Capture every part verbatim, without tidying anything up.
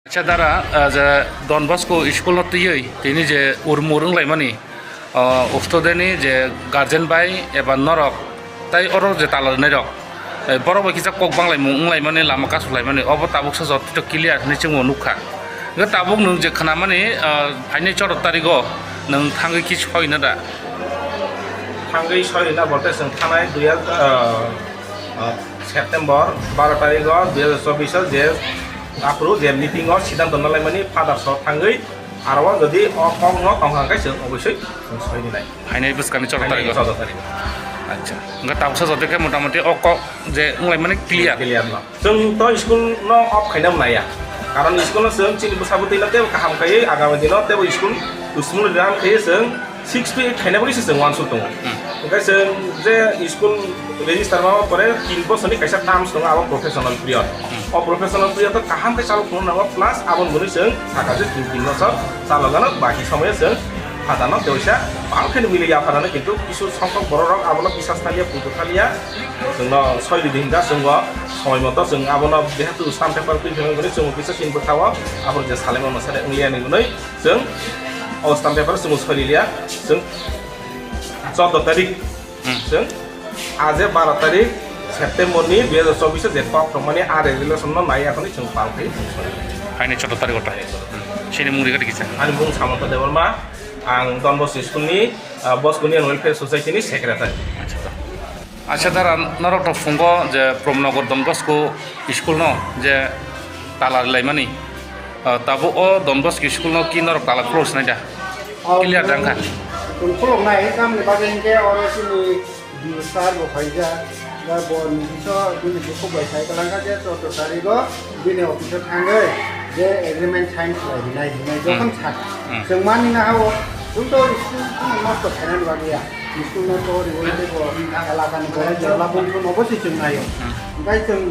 Acha dara, ah, je Don Bosco school no twiwi tini je urmur wnglaimani, ah, student ni je guardian bai eba norok tai oro je tala rwnai rok, eh, borok bai kisa kok banglaimung wnglaimani, lama kasulaimani, obo tabuk sa joto clear hinwi chwngbo nukha. Hwnkhe tabuk nwng je khnamani, ah, phainai choudo tarigo nwng thangwi kisa soi na da? Thangwi soi na bolte chwng thanai dui hajar, ah, ah, September baro tarigo dui hajar chobbish o je aphuru je meeting o siddhanto nalaimani father so thangwi aro o jodi o kok no tong kha khe chwng obosoi chwng soi rinai. Phainai bwskangni choudo tarigo. Choudo tarigo. Acha. Hwnkhe tabuksa joto khe motamoti o kok je wnglaimani clear. Clear no. Chwng to school no off khaina naiya. Karon school no chwng chini bwsa bwtwi no teibo kaham khaiwi agami dino teibo school usmung ram khaiwi chwng six to eight khaina bagwi se chwng uansuk tongo. Hmm. Hwnkhe chwng je school register ma pore tin bosorni kaisa terms tongo, abo professional period. Hmm. O professional period o kaham khe chalok phunuk nango, plus aboni bagwi chwng saka je tin, tin bosor chalok gano, baki somoyo chwng phatano teisa bang khe nugwi liya phatano, kintu kisu songkhok borok rok abono bisas thaliya, puitu thaliya, chwngno soi ridi hinka chwngbo somoi moto chwng abono jehetu stamp paper twi phaimanwi chwngbo kisa chini bwkhao abo je salaimano sade wngliya ni hwnwi chwng o stamp paper chwngbo soi liya chwng choudo tarik. Hmm. Chwng aje baro tarik September ni dui hajar chobbish je kok tongmani a resolution no nai akhoni chwng pal khai chwng soi. Haini choudo tarik o ta. Hmm. Chini mung rikha kisa. Ani mung Samanta Debbarma, ang Don Bosco school ni, ah, Bosco ni Welfare Society ni secretary. Acha, to. Acha, dara norok to phungo je Pramnagar Don Bosco school no je tala rwlaimani, ah, tabuk o Don Bosco school no ki norok tala close nai da? Clear da wngkha? Chwng khuluknai, tamni bagwi hinkhe oro chini D O sir bo phaijak, ba bo ni biso bini bukhuk bai sai kwlangkha je choudo tarigo bini office o thangwi je agreement sign khlai hinai hinai jokhon Hmm. sa. Hmm. Chwng mani na hao, chwng to school no nosto khainani bagwi ya. School no to riwai tei bo elaka ni borok development no bo se chwng naio. Hmm. Hwnkhe chwng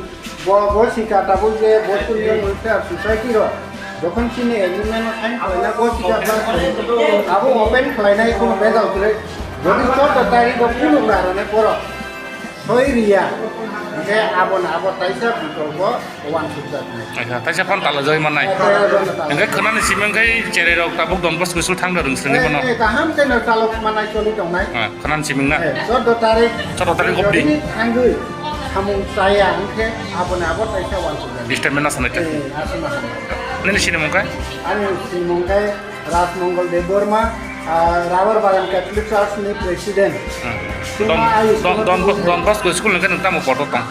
Bo, bo sika tabuk je Bosco Union Welfare Society rok jokhon chini agreement no sign khlaina, bo sika class abo open khlainai kheno bejal kwrwi. Jodi choudo tarik o phunuk rarani borok soi riya, hwnkhe abono abo taisa bikolpo uansukjaknai. Acha, taisa phano tala jagwi mannai. Acha, abono tala. Hwnkhe khwnani simi wngkhe cherai rok tabuk Don Bosco school thangna rwngsrwngwi bono. Eh, kaham khe no chalok manai choli tongnai. Ah. Khwnani simi wngna? Eh, choudo tarik. Choudo tarik obdi? Jodi thangwi samung chaya hwnkhe abono abo taisa uansukjak. Statement asana khe? Eh, asana khe. Nini sinimung khe? Ani sinimung khe Rajmongol Debbarma, ah, Rubber Bagan Catholic Church ni president. Hmm. Suma Don, ai Don, school Don, ni Don Bosco school ni khe nwng tamo poto tong?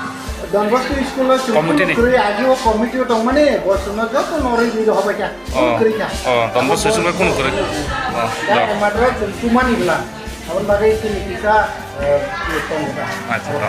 Don Bosco school o chwng Committee ni? Kwrwi, agi o committee o tongmani, bo chwngno joto no rwi rwi hobai kha. Oh, kwrwi kha. Oh, Don Bosco school o kunu kwrwi. Oh, da, da. Matro chwng tumani bwla. Aboni bagwi chini kisa, eh, tongo da. Acha, da.